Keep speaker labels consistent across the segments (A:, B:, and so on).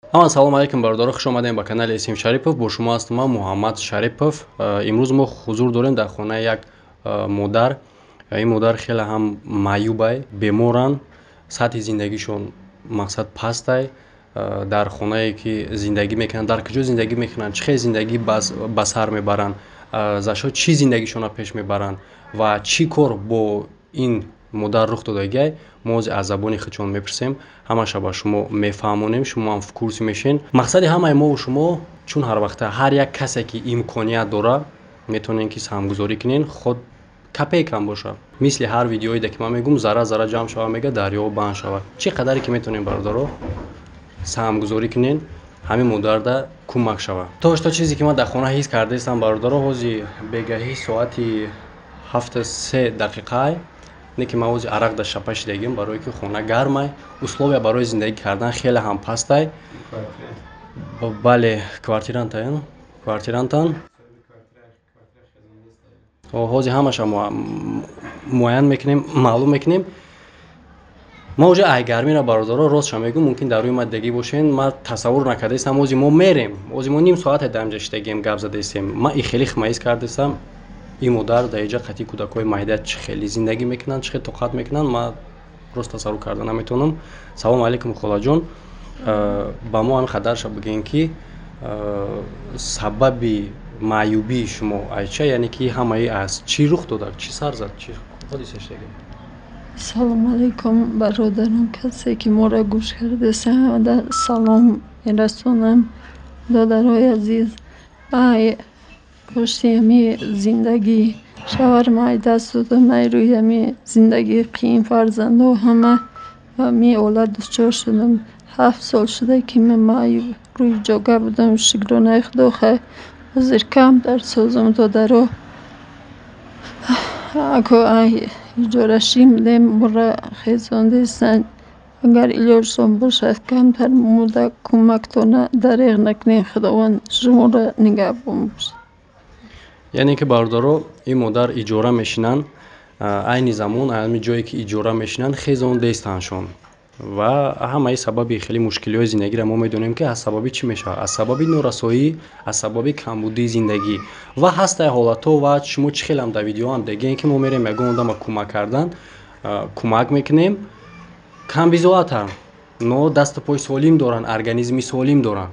A: Ҳама салом алейкум, бародаро, хуш омадем ба канали Эсим Шарипов. Бо шумо ҳастам ман, Муҳаммад Шарипов. Имрӯз мо ҳузур дорем дар хонаи як модар. Ин модар хеле ҳам маъюбай, беморанд, сатҳи зиндагишон мақсад пастай. Дар хонае ки зиндагӣ мекунанд, дар куҷо зиндагӣ мекунанд, чӣ хел зиндагӣ ба сар мебаранд, за шо чӣ зиндагишонро пеш мебаранд ва чӣ кор бо ин модар рух додагиай, мо ҳозир аз забони худшон мепурсем, ҳамаша ба шумо мефаҳмонем, шумо ҳам в курсе мешен. Мақсади ҳамаи мову шумо, чун ҳар вақта ҳар як касе ки имконият дора, метавонем ки саҳмгузорӣ кунен, худ копейкам боша. Мисли ҳар видеоиде ки ман мегӯм, зарра зарра ҷамъ шава, мега дарё банд шавад. Чӣ қадаре ки метавонем, бародаро, саҳмгузорӣ кунен, ҳамин модарда кӯмак шавад. То что чизе ки ман дар хона ҳис кардаистам, бародаро, ҳозир бегаҳӣ соати 7:03, не ки ман ҳозир арақ дар шапа шидагим, барое ки хона гармай, условия барои зиндагӣ кардан хеле ҳам пастай. Бале, квартирантаян, квартирантан. Ҳозир ҳамаша муайян мекунем, маълум мекунем. Ма уже ай гармира, бародаро, ростша мегӯм, мумкин дар рӯи ма дидагӣ бошен, ман тасаввур накардаистам. Ҳозир мо мерем, ҳозир мо ним соате дар инҷа шидагием, гап задаистем. Ман и хеле хмаиз кардаистам, ин модар дар инҷа қатъи кӯдакҳои майда чӣ хеле зиндагӣ мекунанд, чӣ хел тоқат мекунанд, ман рост тасаввур карда наметавонам. Салому алейкум, холаҷон. Ба мо ҳамин қадарша бигӯем, ки сабаби маъюбии шумо айча, яъне ки ҳамаи аз чӣ рух дода, чӣ сар зад, чӣ ҳодиса шудагӣ?
B: Салому алейкум, бародарон, касе ки моро гӯш кардеса, салом мерасонам. Додарои азиз, ай пушти ҳами зиндагӣ шавҳарам ай даст додам, ай рӯи ҳами зиндагии қиин, фарзандо ҳама ҳами ҳолат дучор шудам. 7 сол шуда ки ман маъюб рӯи ҷога будам. Шукронаи Худо, хайр, ҳозир камтар созам, додаро. Ако ай иҷорашин будем, моро хезондестанд. Агар илоҷтон бошад, камтар мода кӯмактона дареғ накунед. Худованд шуморо нигаҳбон бошад.
A: Яъне ки, бародаро, ин модар иҷора мешинанд. Айни замон ҳамин ҷое ки иҷора мешинанд, хезондестандшон ва ҳамаи сабаби хеле мушкилиҳои зиндагиро мо медонем, ки аз сабаби чӣ мешавад: аз сабаби норасоӣ, аз сабаби камбудии зиндагӣ. Ва ҳастае ҳолатҳо, ва шумо чӣ хелам дар видеоам дегем, ки мо мерем ягон одама кӯмак кардан, кӯмак мекунем, камбизоатанд, но дасту пои солим доранд, организми солим доранд.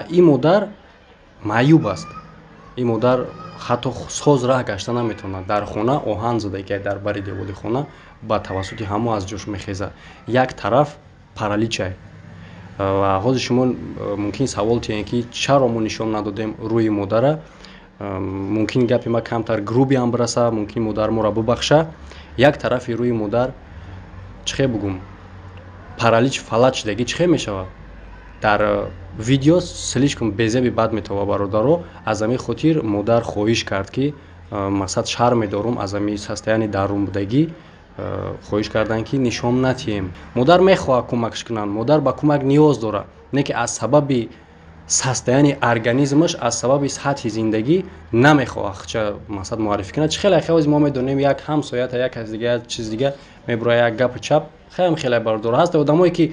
A: Ин модар маъюб аст. Ин модар ҳатто соз раҳ гашта наметавонад. Дар хона оҳан задагиай дар бари девори хона, ба тавассути ҳамо аз ҷош мехезад. Як тараф параличай. Ва ҳозир шумо мумкин савол тиҳем, ки чаро мо нишон надодем рӯи модара. Мумкин гапи ма камтар грубый ам бираса, мумкин модар моро бубахша. Як тарафи рӯи модар, чӣ хел бугум, паралич, фалаҷ шудагӣ, чӣ хел мешавад, дар видео слишком безеби бад метова, бародаро. Аз ҳамин хотир модар хоҳиш кард, ки мақсад шарм медорум аз ҳамин состояние дарун будагӣ, хоҳиш карданд, ки нишон натиҳем. Модар мехоҳад кӯмакш кунанд, модар ба кӯмак ниёз дорад, не ки аз сабаби состояние организмаш, аз сабаби сатҳи зиндагӣ намехоҳад худша мақсад муаррифӣ кунад. Чӣ хеле хеле мо медонем, як ҳамсоята, як кас дига, як чиз дига мебурояд, як гапу чап. Хеле хеле, бародаро, ҳаст одамое ки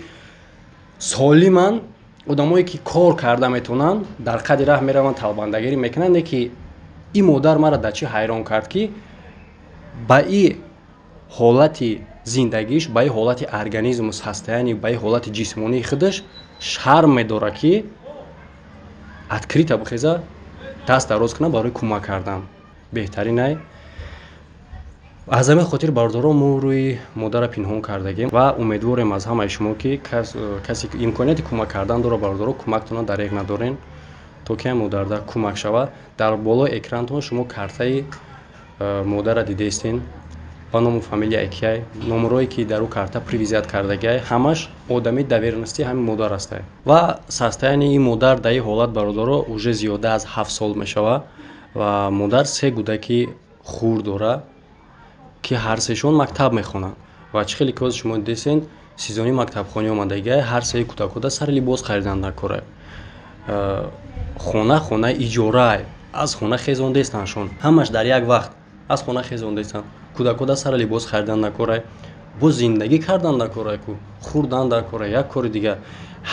A: солиманд, одамое ки кор карда метавонанд, дар қади раҳ мераванд, талбандагирӣ мекунанд. Не ки ин модар маро дар чӣ ҳайрон кард, ки ба и ҳолати зиндагиш, ба и ҳолати организму состояние, ба и ҳолати ҷисмонии худаш шарм медорад, ки открыто бихеза, даст дароз кунад барои кӯмак кардан. Беҳтаринай. Аз ҳамин хотир, бародаро, мо рӯи модарро пинҳон кардагем ва умедворем аз ҳамаи шумо, ки касе ки имконияти кӯмак кардан дорад, бародаро, кӯмактонро дареғ надорен, то ки модарда кӯмак шавад. Дар болои экрантон шумо картаи модарро дидаистен ба ному фамилия кияй, номерое ки дар ӯ карта привязать кардагиай, ҳамаш одами доверенности ҳамин модар ҳастай. Ва состояние ин модар дар ин ҳолат, бародаро, уже зиёда аз 7 сол мешавад ва модар се кӯдаки хурд дорад, ки ҳарсешон мактаб мехонанд. Ва чӣ хеле ки ҳозир шумо дидесен, сезони мактабхонӣ омадагиай, ҳар сеи кӯдакода сари либос харидан дар кора. Хона хонаи иҷораай, аз хона хезондестандшон, ҳамаш дар як вақт аз хона хезондестанд, кӯдакода сари либос харидан накорай. Бо зиндагӣ кардан дар кора ку, хӯрдан дар кора, як кори дигар.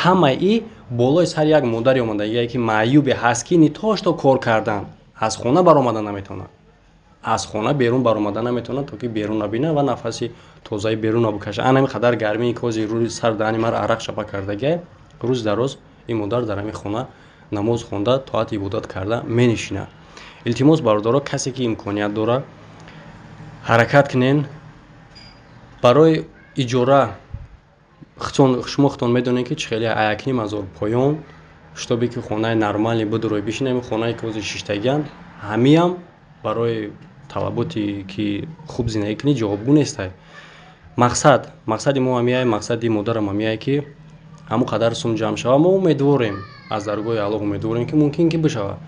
A: Ҳамаи болои сари як модаре омадагие ки маъюбе ҳаст, ки не то что кор кардан, аз хона баромада наметавонад, аз хона берун баромада наметавонад, то ки берун набина ва нафаси тозаи берун набукаша. Ана ҳамин қадар гармии кози рӯи сар даҳани маро арақ шапа кардагиай. Рӯз дар рӯз ин модар дар ҳамин хона намоз хонда, тоат ибодат карда менишинад. Илтимос, бародаро, касе ки имконият дорад, ҳаракат кунен барои иҷора. Шумо худтон медонед, ки чӣ хеле 1,5 ҳазор поён, чтобы ки хонаи нормальный бидурой бишинем. Хонае ки ҳозир шиштагианд, ҳамиам барои талаботе ки хуб зиндагӣ кунӣ ҷавобгӯ нестай. Мақсади мо ҳамияй, мақсади модарам ҳамияй, ки ҳамон қадар сум ҷамъ шава. Мо умедворем, аз даргоҳи Аллоҳ умедворем, ки мумкин ки бишавад,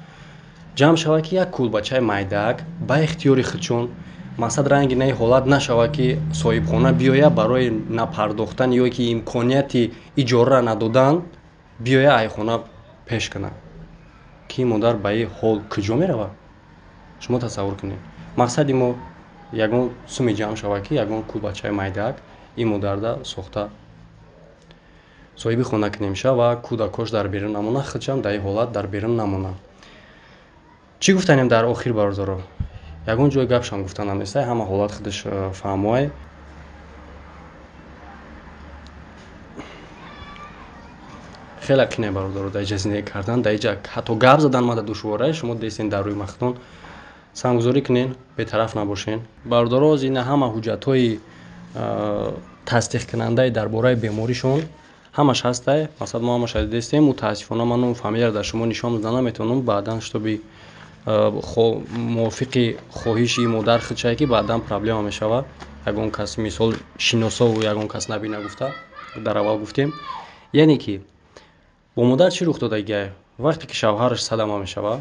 A: ҷамъ шавад, ки як кулбачаи майдаак ба ихтиёри худшон. Мақсад, ранги наи ҳолат нашавад, ки соҳибхона биёяд, барои напардохтан ё ки имконияти иҷора надодан биёяд, айхона пеш кунад, ки модар ба ин ҳол куҷо меравад? Шумо тасаввур кунед. Мақсади мо ягон суми ҷамъ шавад, ки ягон кулбачаи майдаак ин модарда сохта, соҳиби хона кунем ша ва кӯдакош дар берун намонад, худшам дар ин ҳолат дар берун намонад. Чӣ гуфтанем дар охир, бародаро? Ягон ҷои гапшам гуфта намесай, ҳама ҳолат худаш фаҳмоай. Хеле қине, бародаро, дар иҷа зиндагӣ кардан, дар иҷа ҳатто гап задан мада душворае. Шумо дестен дар рӯи махтон сангузорӣ кунен, бетараф набошен, бародаро. Ина ҳама ҳуҷҷатҳои тасдиқкунандаи дар бораи беморишон ҳамаш ҳастай. Масалан, мо ҳамаша дидестем. Мутаассифона, ман ном фамилияро дар шумо нишон дода наметавонам, баъдан чтобы мувофиқи хоҳиши модар худшае, ки баъдан проблема мешавад, ягон кас, мисол, шиносову ягон кас набина гуфта дар аввал гуфтем. Яъне ки бо модар чӣ рух додагиай? Вақте ки шавҳараш садама мешавад,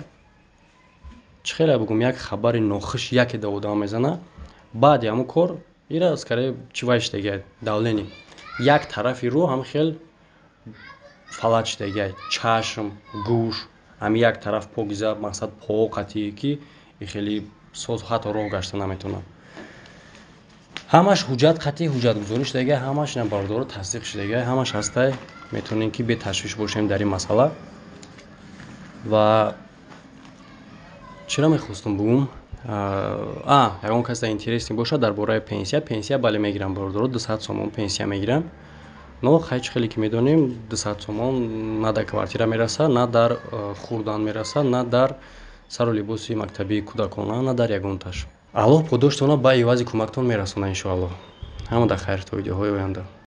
A: чӣ хеле бугум, як хабари нохуш яке да одам мезана. Баъди ҳамун кор ира скорее чӣ вай шудагиай, давление як тарафи рӯ ҳам хел фалаҷ шудагиай, чашм, гӯш, ҳами як тараф покиза, мақсад, поқати ки хеле соз ҳатто роҳ гашта наметавонад. Ҳамаш ҳуҷҷат қатъи ҳуҷҷатгузорӣ шудагиай, ҳамаш ина, бародаро, тасдиқ шудагиай, ҳамаш ҳастай. Метавонем ки беташвиш бошем дар ин масъала. Ва чиро мехостум бугум? А ягон кас интересный бошад дар бораи пенсия, пенсия бале мегирам, бародаро, 200 сомон пенсия мегирам. Но хай, чӣ хеле ки медонем, 200 сомон на дар квартира мерасад, на дар хӯрдан мерасад, на дар сару либоси мактабии кӯдакона, на дар ягонташ. Аллоҳ подоштона ба ивази кӯмактон мерасонад, иншоаллоҳ. Ҳама дар хайр, то видеоҳои оянда.